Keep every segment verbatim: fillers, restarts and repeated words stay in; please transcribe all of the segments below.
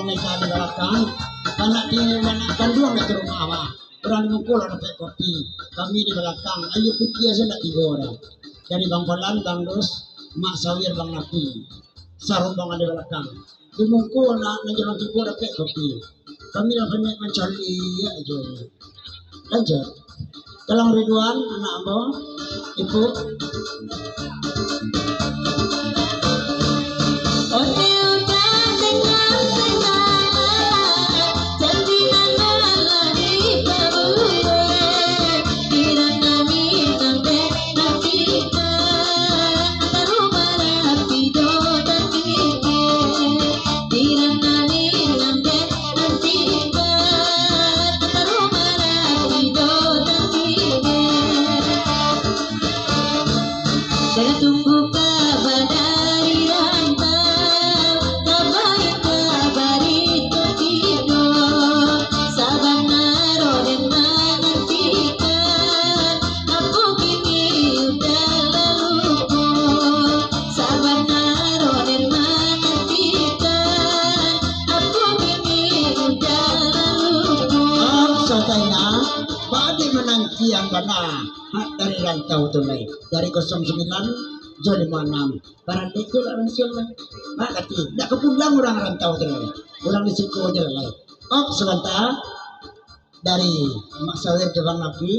Meja di balakang, anak tini anak kanduang di rumah awak. Urang di muko lah dapek kopi. Kami di balakang, ayo kopi aja nak tigo dah. Dari Bang Polan, Bang Dus, Mak Sawir, Bang Napi. Sarombongan di balakang. Di muko nak nan jalan tigo dapek kopi. Kami lah banyak mancari aja. Lanjut. Tolong Ridwan, anak ambo, ibu. Om Sataina, baa dek manantian bana, ha, dari rantau tu lai. Dari kosong sambilan jo limo anam. Baralek tu lah langsuang lah. Mak kati, dak ka pulang urang rantau tu lai. Urang di siko je lah lai. Om sabanta. Dari Mak Sawir jo Bang Napi.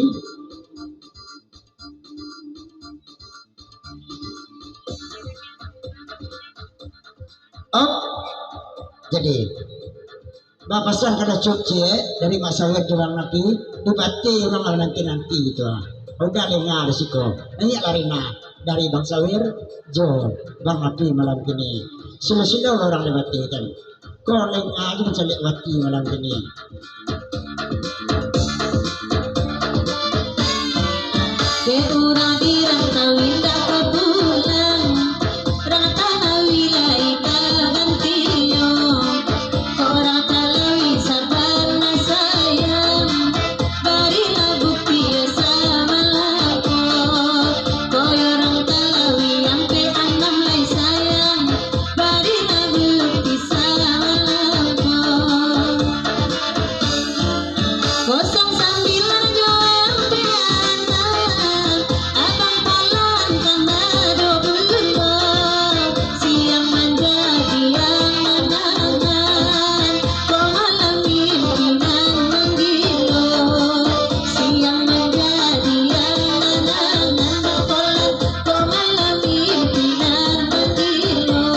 Om, jadi, bapasan ka Datuak ciek dari Mak Sawir jo Bang Napi, di Bati urang lah nanti-nanti gitu ah. Udah lengah di siko. Banyak lah Rina dari Bang Sawir jo Bang Napi malam kini. Silo-silo urang di Bati kan. Kau lengah aja mancaliak Bati malam kini. Dek urang di rantau indak ka pulang, rantau lai ka ganti yo. Kok rantau lai sabana sayang, barilah bukti yo samalam ko. Kok yo rantau lai ampek anam lai sayang, barilah bukti samalam ko. Kosong sambilan jo ampek anam, abang palan tanda do bulo. Siang manjadi angan-angan, ko malam mimpi nan manggilo. Siang manjadi angan-angan, ko malam mimpi nan manggilo.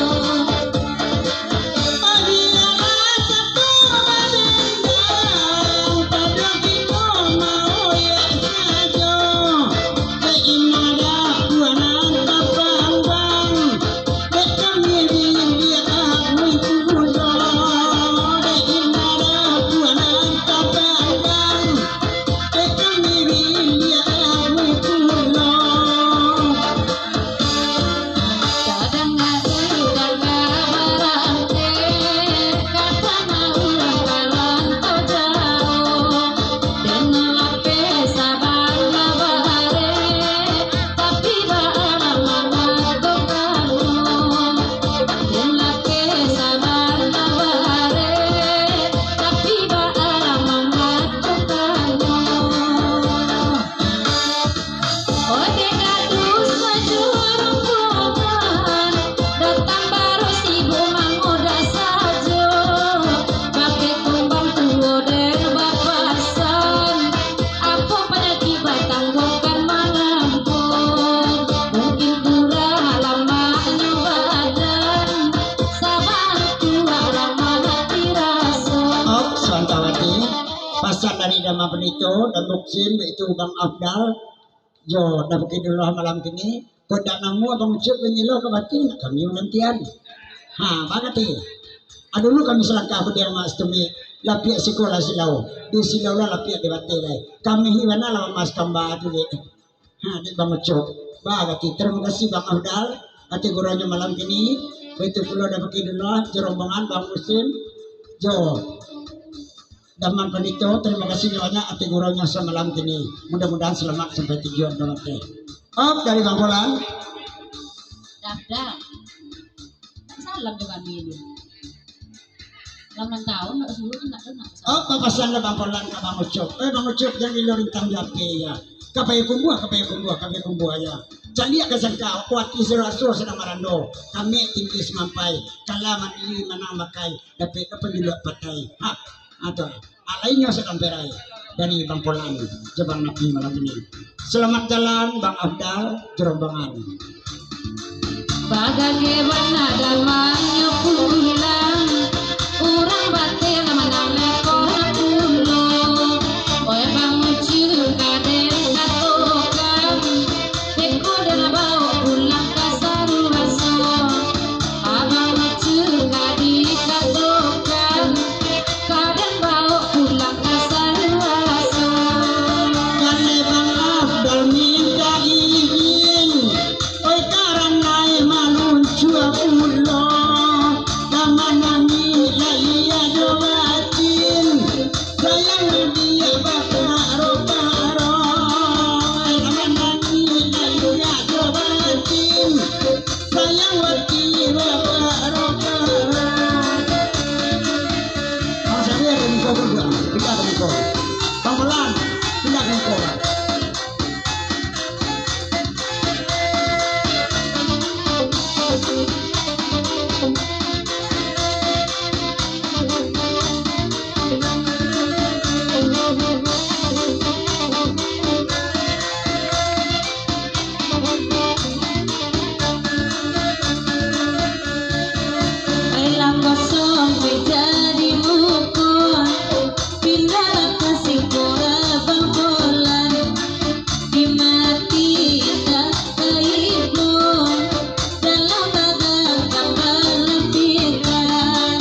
Ode gadus baju rombongan, datang baru sibuk mangoda sajo. Bakeh kumbang tuo den bapasan, apo panyakik batang bukan mangampun. Mungkin kurang lamaknyo badan, sabab kurang lamah hati raso. Op, Santawati, pasan dari Dama Panito, dan Muksin, yaitu Bang Afdal. Jo, dah bukik dulu lah malam kini. Kok dak namuah Bang Ucup manyilo ka Bati, nak kami manantian. Ha, bangati. Adulu kami salangkah padiang Mas Tumi, lapiak siko lah silau. Di silau lah lapiak di Bati lai. Kami hi bana lah Mas Kamba tu, dek. Ha, dek Bang Ucup. Bangati. Terima kasih Bang Afdal, ati guronyo malam kini. Baitu pulo dah bukik dulu lah, jo rombongan Bang Musim. Jo. Daman Panito, terima kasih banyak ati guronyo samalam kini. Mudah-mudahan selamat sampai tujuan dalam teh. Op, dari Bang Polan. Dah, dah. Salam jo kami ni. Lapan tahun ndak suruh, ndak tahu nak. Oh, papasan lah Bang Polan ka Bang Ucup. Eh, Bang Ucup, jan gilo rintang di api ya. Ka payi kumbuah, ka payi kumbuah, ka payi kumbuah ya. Caliak ka sangka, kuati siraso sadang marando. Kami tinggi samampai, kala mandiri manang makai, dapek ka panduluak patai. Ha, ha tu. Alainya sadang berai dari Bang Polan, jo Bang Napi malam ini. Selamat jalan Bang Afdal, jo rombongan. Bagage bana damangnyo pulang, urang bateh manang leko pulo. Oe Bang Ucup ka den katokan, beko den baok pulang ka saruaso. Abang Ucup ka dikatokan, ka den baok pulang ka saruaso. Kali Bang Afdal minta izin, oi, karano maluncuah pulo, ka manangih lai ado batin. Sayang dia baparo-paro, ka manangih lai ado batin. Sayang wati bapak rokaran. Bang Syahir, muka berubah. Pindah ke muka. Bang Melan, pindah ke muka. Ai lah kosong meja di muko, pindah ka siko abang Polan, dimati indak ka ibo, dalam badan ka balampikan.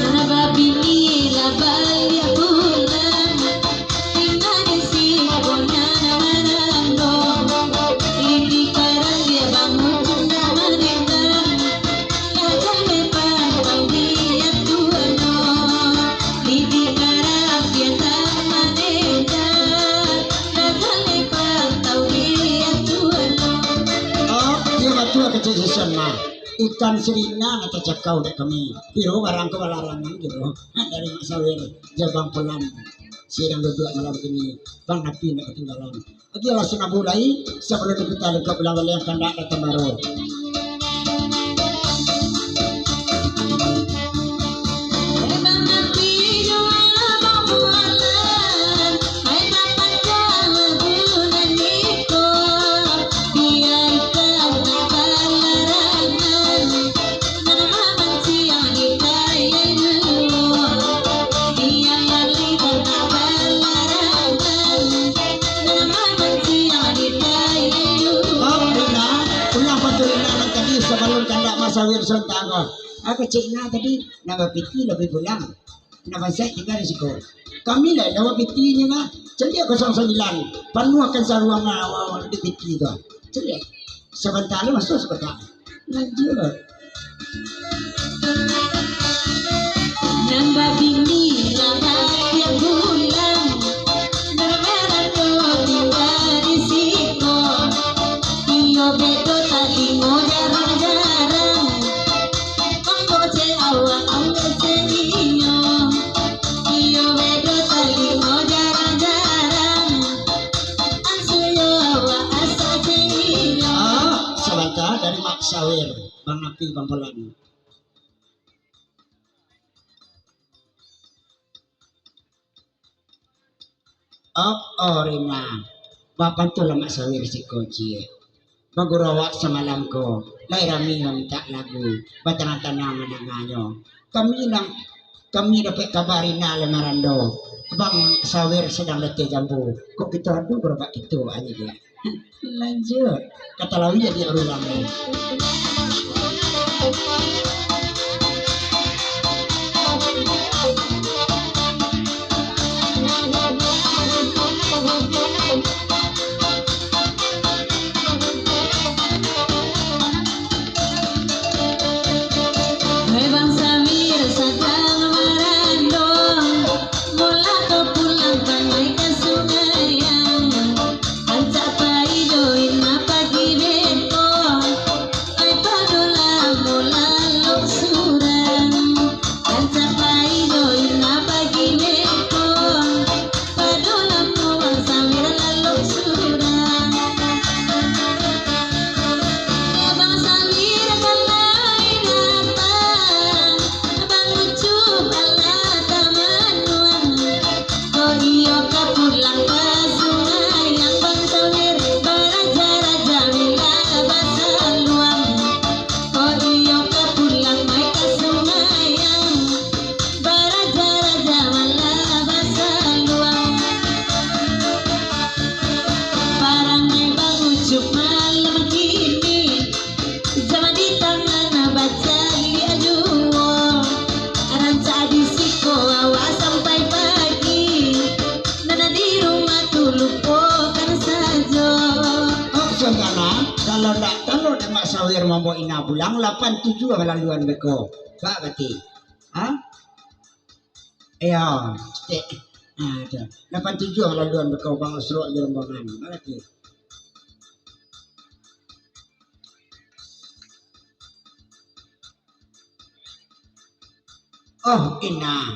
Nan babini lah baliak pulang, tingga di siko nan marando. Lidi karang dia bangun tunda marindang, lah jaleh pantau dia tuano. Lidi karang dia tak marindang, lah jaleh pantau dia tuano. Oh, iyo batua kecek Sison mah. Ikan sirina nan tacakau dek kami. Piro barang ko balarangan gitu. Dari Mak Sawir, jo Bang Polan. Sidang duduak malam kini. Bang Napi ndak katinggalan. Oke, langsung nabulai. Sabalun kita lengkap ulang balian kandak datang baru. Bang Napi jo Bang Polan. Ai bapanjang lagu nan iko, biaikan nan balarangan, nan mamanciang di kayuwo, biaikan nan balarangan, nan mamanciang di kayuwo. Oh, Rina, ulang pantun Rina nan tadi sabalun kandak Mak Sawir sontak ko. Aku cek Rina tadi, nan bapiti labiah pulang. Nan bansaik tingga di siko. Kami lah lawa pitinyo lah. Caliak kosong sambilan. Panuahkan saruang awak-awak di piti tu. Caliak. Sabanta lah masuak sakotak. Lanjuik. Nan babini lah baliak pulang. Nan marando tingga di siko. Iyo bedo talingo jarang-jarang. Mangko cek awak ambiak cek inyo, iyo bedo talingo jarang-jarang, ansuyo awak asa cek inyo. Ah, sabanta dari Mak Sawir, Bang Napi, Bang Polan. Oh, oh, Rina. Bapantun lah Mak Sawir siko ciek. Baguru awak samalam ko, lai rami mamintak lagu, batanang-tanang mandanganyo. Kami nang, kami dapek kaba Rina lai marando. Bang Sawir sadang latih jambu. Kok kito adu barabak kito, anyo dia. Lanjut. Kata lawi jadi urang lain. Hai Bang Samir sadang marandong, molah ko pulang panai ka Sungai Ang. Rancak pai jo ina pagi beko, ai pado lamo lalok surang. Rancak pai jo ina pagi beko, pado lamo Bang Samir lalok surang. Bang Samir ka lai datang, Bang Ucup alah tamanuang. Ko iyo ka pulang ka Sungai Ang, Bang Samir baraja-raja mila basaluang. Ko iyo ka pulang mai ka Sungai Ang, baraja-raja mila basaluang. Parangai Bang Ucup malam kini, jaman di tangan bacaliak juo. Rancak di siko awak sampai pagi, nan di rumah tu lupokan sajo. Oh, saudara, kalau ndak tahu dek Mak Sawir mambo ina pulang, lapan tujuah laluan beko. Bak bati. Ha? Iyo, cek. Ah, tu. Lapan tujuah laluan beko Bang Usruk di rombongan. Bak bati. Oh, ina,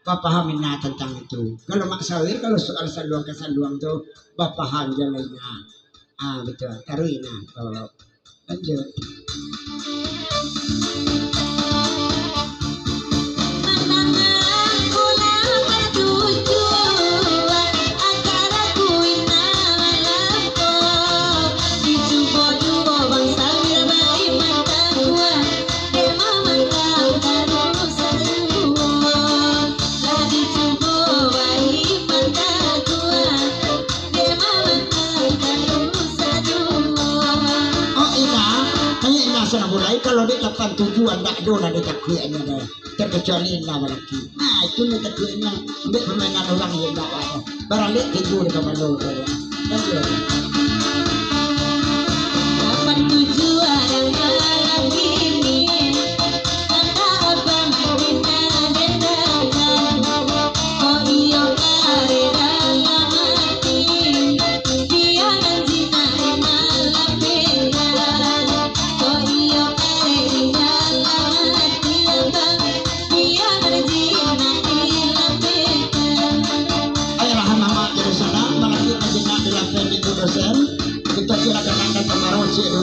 bapaham ina tantang itu. Kalau Mak Sawir, kalau soal saluang ka saluang tu, bapaham je lah ina. Ah, batua. Taruih ina. Oh, lanjut. Oh, ina, kayak ina sana mulai, kalau dek lapan tujuah, ndak ado lah dek takuiknyo deh. Terkecuali ina balaki. Nah, itu ni takuiknyo, dek pamainan urang iyo ndak ado. Baralek tigo di kapalo tu, yo. Lanjut.